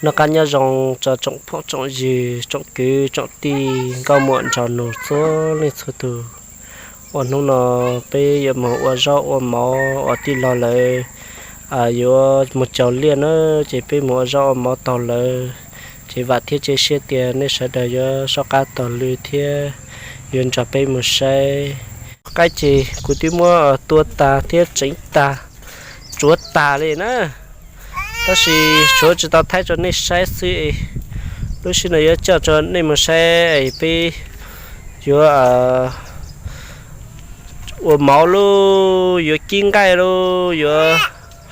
Noj qab nyob zoo rau tsoom phooj tsoom ywg, tsoom kwv tsoom tij, nkauj muam nraug nus txhua leej txhua tus. Uas hnub no peb yuav mus ua zaub ua mov uas tij laug lawv yuav mus cog liaj na, ces peb mus ua zaub ua mov taug lawv. Ces vam thiab cia siab tias nej sawv daws yuav soj qab taug lw thiab yuav nrog peb mus saib. Qaib ces kuv twb muab tua tag thiab tseev tag, tsuav tag li na. Tab sis tsuav tsis tau thaij rau nej saib xwb es lub sij no yuav coj rau nej mus saib es peb yuav ua mov lauj, yuav kib nqaij lauj, yuav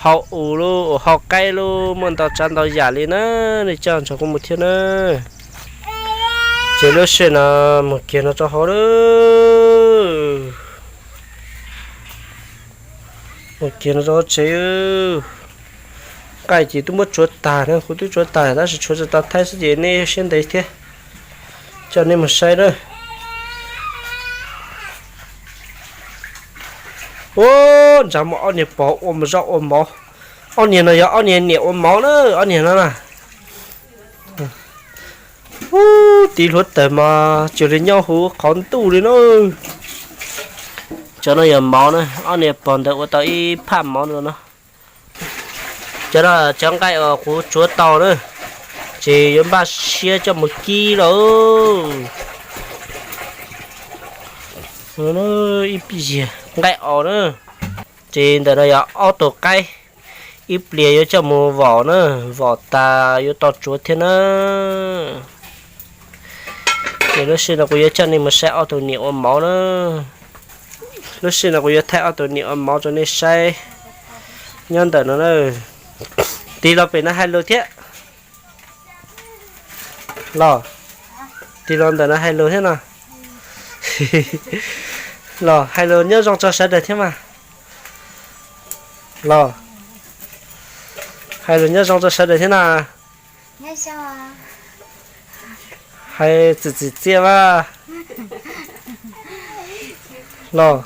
hau us lauj, hau qaib lauj, muaj ntau tsav ntau yam li na. Nej coj nrog kuv mus thiab na. Ces lub sij no mus kiag no rau hauv lawm. Mus kiag no rau hauv tsev. Nqaij ces twb muab tsuav tag na, kuv twb tsuav tag tab sis tshuav tsis tau thaij xwb ces nej siab ntev thiab. Coj nej mus saib na. Ua ntsaj muaj ob niag pog ua zaub ua mov. Ob niag no yog ob niag niam ua mov na, ob niag no na. Ub, tiv hluav taws mas cuag li nyob hauv qhov ntuj li na. Cov no yog mov na, ob niag pog ntawd ua tau ib phaj mov no. Cov no cov nqaij uas kuv tsuav tau na, ces yuav npaj siab coj mus kib lauj. Ib yig nqaij os na, ces ntawm no yog ob tug qaib, ib pliag yuav coj mus vom na, vom tas yuav tau tsuav thiab na. Ces lub sij no kuv yuav coj nej mus saib ob tug niam ua mov na. Lub sij no kuv yuav thaij ob tug niam ua mov rau nej saib nyob ntawm no na. Tig los pem no hais lus thiab. Los, tig los ntawm no hais lus thiab no. Los hais lus nyob zoo rau sawv daws thiab mas. Los, hais lus nyob zoo rau sawv daws thiab na. Hais txim txim txiaj mas. Los,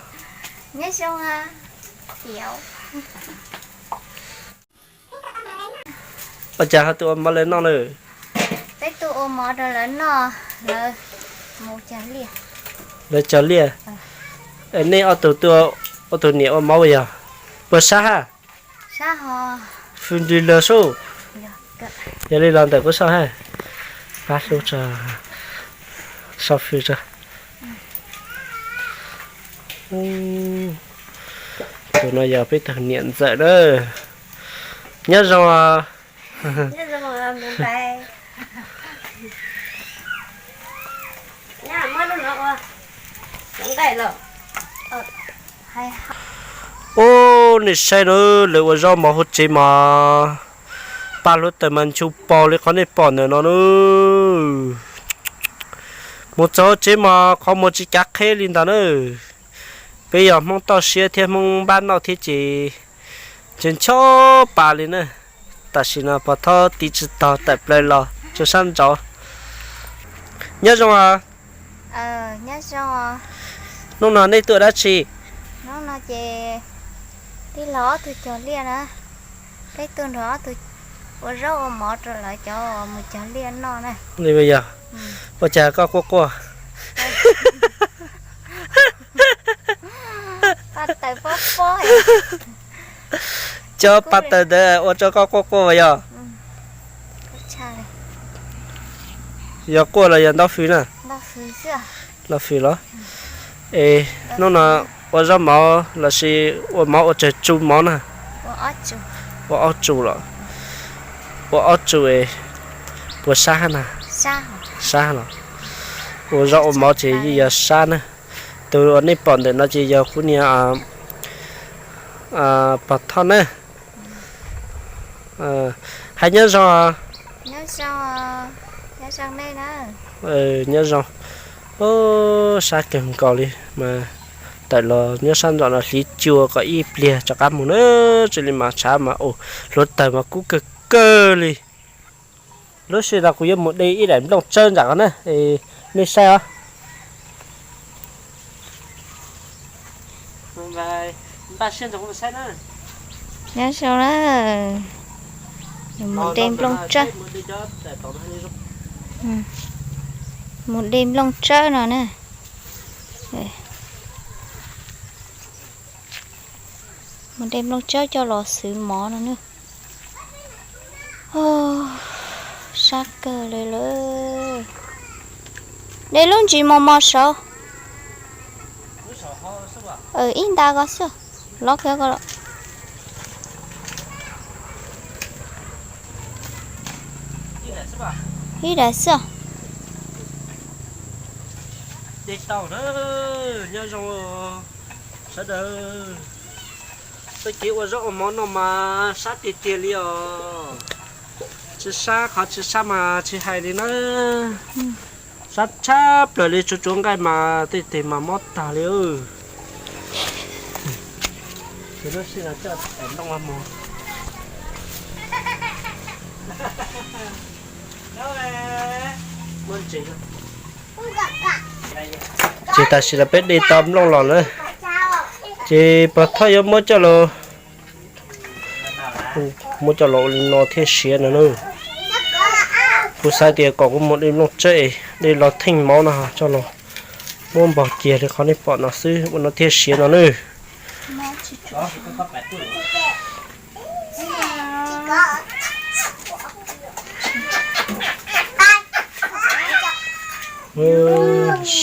ua cas ho tus ua mov lawv noj lawm? Lawv cog liaj. Nej ob tug, ob tug niam ua mov yog? Puas sab hab? Fws nrig lawg sub. Yog li los ntawm kuv soj hab. Pab hlub tso, soj fws tso. Tus no yog peb tug niam ntxawm na. Nyob zoo. Ub, nej saib na, lawv ua zaub mov hauv tsev mas paj hluav taws mas nchu pog li qhov nej pom ntawm no na. Mus txog hauv tsev mas qhov muag tsis kav qheb li ntag na. Peb yog Hmoob toj siab thiab Hmoob npab noj thiab ces ncho ncho pa li na. Tam sim no pog Thoj tiv tsis tog tawm plaws los rau sab nraud. Nyob zoo os. Hnub no nej tuaj dab tsi? Li yog, ua cas koj quaj quaj? Cov paj taws ntawd ua rau koj quaj quaj mas yog? Yog quaj los yog ntaus fws na? Ntaus fws los? Es hnub no ua zaub mov lossis ua mov ua tsawg tsu mov na? Ua ob tsu los? Ua ob tsu es puas sab na? Sab los? Ua zaub ua mov ces yeej yog sab na. Tus uas nej pom ntawm no ces yog kuv niag pog Thoj na. Hais nyob zoo. Nyob zoo. Sab kawg nkaus li mas. Tawm los nyob sab nraum no hliv cua kom ib pliag rov qab mus na. Tsis li mas tshav mas, hluav taws mas kub kawg kawg li. Lub sij no kuv yuav mus de ib daim nplooj tsawb nram qhov na, nej saib os. Npaj siab ntsoov saib na. Nyob zoo na. Mus de nplooj tsawb. Mus de nplooj tsawb no na. Mus de nplooj tsawb coj los xwb mov no na. Sab kawg li lawm. De lub ntsis mos mos saud. Ib nta ko xwb. Lov kawg ko. Ib daim xwb. De tau na, nyob zoo sawv daws. Txoj kev ua zaub ua mov no mas sab tiag tiag li os. Tsis sab qhov tsis sab mas tsis hais li na. Sab tshaj plaws li, tsuav tsuav nqaij mas tej tes mas mob tag li. Ces tam sim no peb de tau nplooj los na, ces puas thoj yuav muab coj los, muab coj los ua li no thiaj siav no na. Kuv xav tias kom kuv mus de nplooj tsawb es de los theej mov no coj los muab npog kiag li qhov nej pom no xwb ua no thiaj siav no na.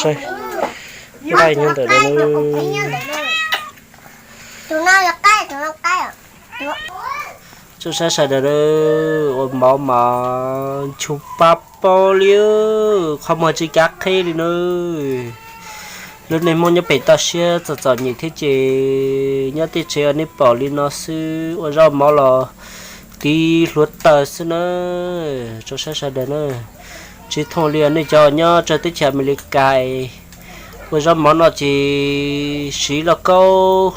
Saib nqaij nyob ntawm no. Tsoom saib sawv daws, ua mov mas nchu pa pau li, qhov muag tsis kav qheb li na. Lub neej Hmoob nyob pem toj siab txom txom nyem thiab ces nyob tej tsev uas nej pom li no xwb ua zaub mov los tiv hluav taws xwb na. Tsoom saib sawv daws na, tsis thooj li nej cov nyob rau teb chaws Amelikas ua zaub mov no ces siv lauj kaub,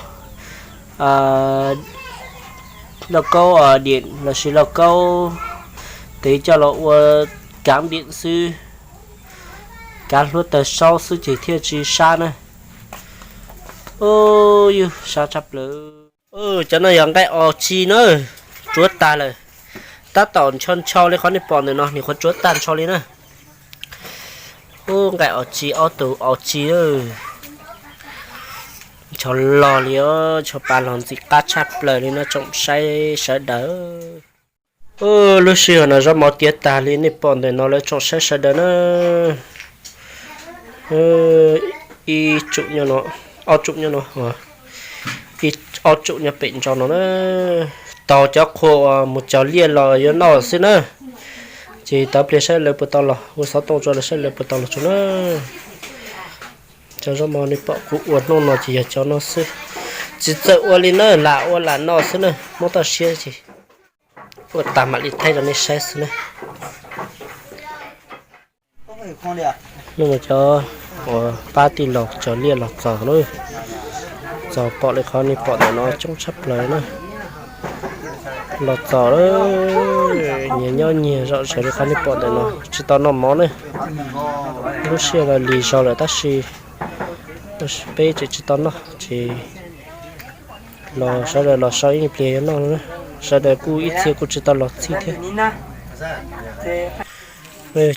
lauj kaub diam los sis lauj kaub tiv coj los ua kav diam xwb, kav hluav taws saub xwb ces thiaj tsis sab na. Yus sab tshaj plaws. Cov no yog nqaij os tsi na, tsuav tag lawm. Tab tom ncho ncho li qhov nej pom ntawm no, nim qhuav tsuav tag ncho li na. Nqaij os tsi, ob tug os tsi, ncho log li os, ncho pa los ntxim qab tshaj plaws li no tsoom saib sawv daws. Lub sij hawm no zaub mov tiav tag li nej pom ntawm no lawm tsoom saib sawv daws na. Ib tsum nyob no, ob tsum nyob no, ib ob tsum nyob pem ntso no na. Taug cov qhua uas mus cog liaj los yuav noj xwb na. Ces tau pliag saib lawv puas tau los, ua xov tooj tso lawv saib lawv puas tau los tso na. Cov zaub mov nej pom kuv ua hnub no ces yog cov no xwb. Tsis txawj ua li na, lam ua lam noj xwb na, muab toj siab ces ua tag mam li thaij rau nej saib xwb na. Hnub no cov uas pab tij laug cog liaj los txog na, txog pom li qhov nej pom ntawm no coob tshaj plaws na. Los txog, nyias nyob nyias zom zaws li qhov nej pom ntawm no, tsis tau noj mov na. Lub sij hawm no lig zog lawm tab sis peb tseem tsis tau noj ces los sawv daws los so ib pliag yuav noj. Sawv daws kuj ib txhia kuj tsis tau los txhij thiab.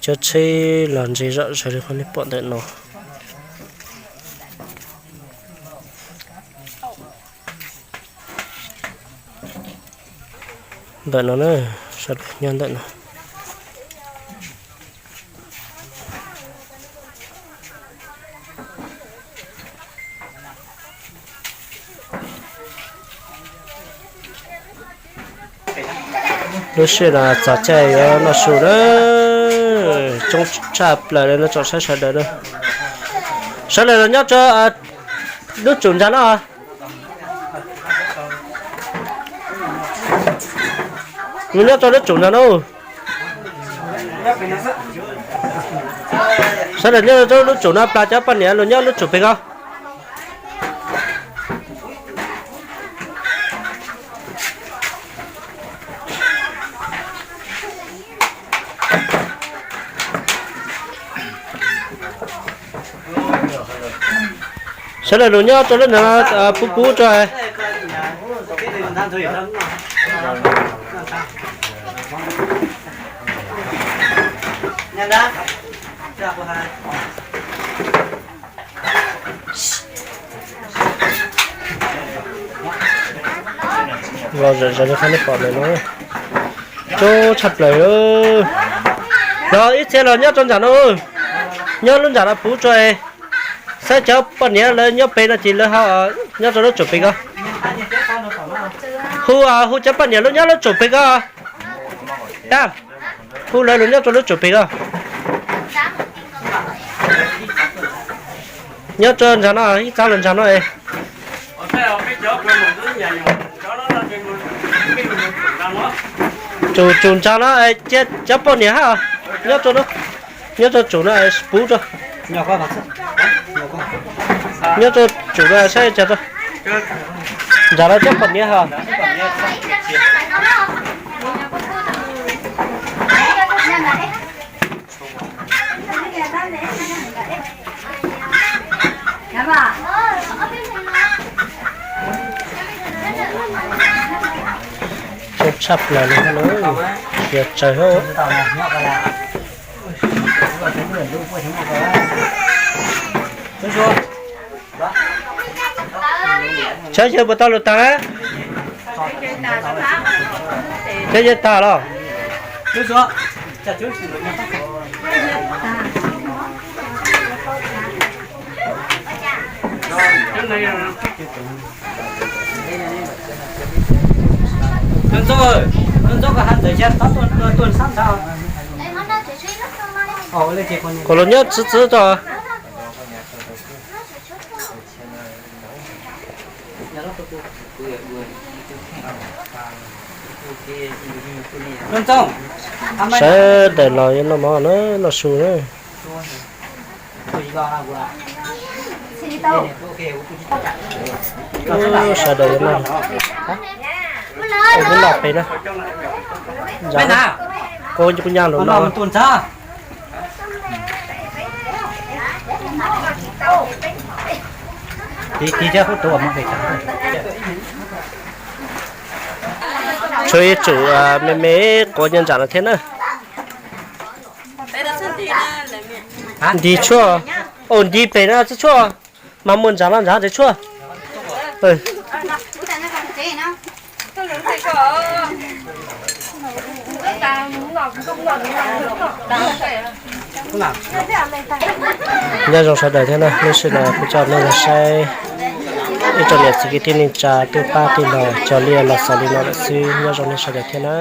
Cov tsheb los ntse zom zaws li qhov nej pom ntawm no. Ntawm no na, sawv daws nyob ntawm no. Lub sij hawm no txog caij yuav noj su na, coob tshaj plaws li no tsoom saib sawv daws na. Sawv daws los nyob rau lub tsum ntag no. Los nyob rau lub tsum ntag no. Sawv daws nyob rau lub tsum no, plas cov poj niam los nyob lub tsum pem ko. Sawv daws los nyob rau lub no, pub pub rau. Los zom zaws li qhov nej pom ntawm no, coob tshaj plaws. Los ib txhia los nyob rau nram no, nyob lub nram no puv rau, saib cov poj niam lawv nyob pem no ces lawv ho nyob rau lub tsum pem ko. Hu, hu cov poj niam lub nyob lub tsum pem ko. Tab, hu lawv los nyob rau lub tsum pem ko. Nyob rau nram no, ib txhia los nram no. Tsum, tsum nram no, cov poj niam hab, nyob rau, nyob rau tsum no, puv rau. Nyob rau tsum no saib cas rau. Nram no cov poj niam hab. Coob tshaj plaws li thiab lauj, tias tsawg hab. Tshawb yawg puas tau lus tas na? Tshawb yawg tas los? Kuv los nyob txwv txwv tso. Sawv daws los yuav noj mov na, noj su na. Sawv daws yuav noj, kuv noj pem na. Kuv nyaj lus no. Tshuav ib tsum me me quav nyob nram no thiab na. Nti tshuaj, au nti pem no tshuaj, mas muaj nram no nram tsev tshuaj. Nyob zoo sawv daws thiab na, lub sij hawm no kuv coj nej los saib ib tsoom niam txiv kwv tij neej tsa twb pab twb los cog liaj los xaus li no lawm xwb, nyob zoo nej sawv daws thiab na.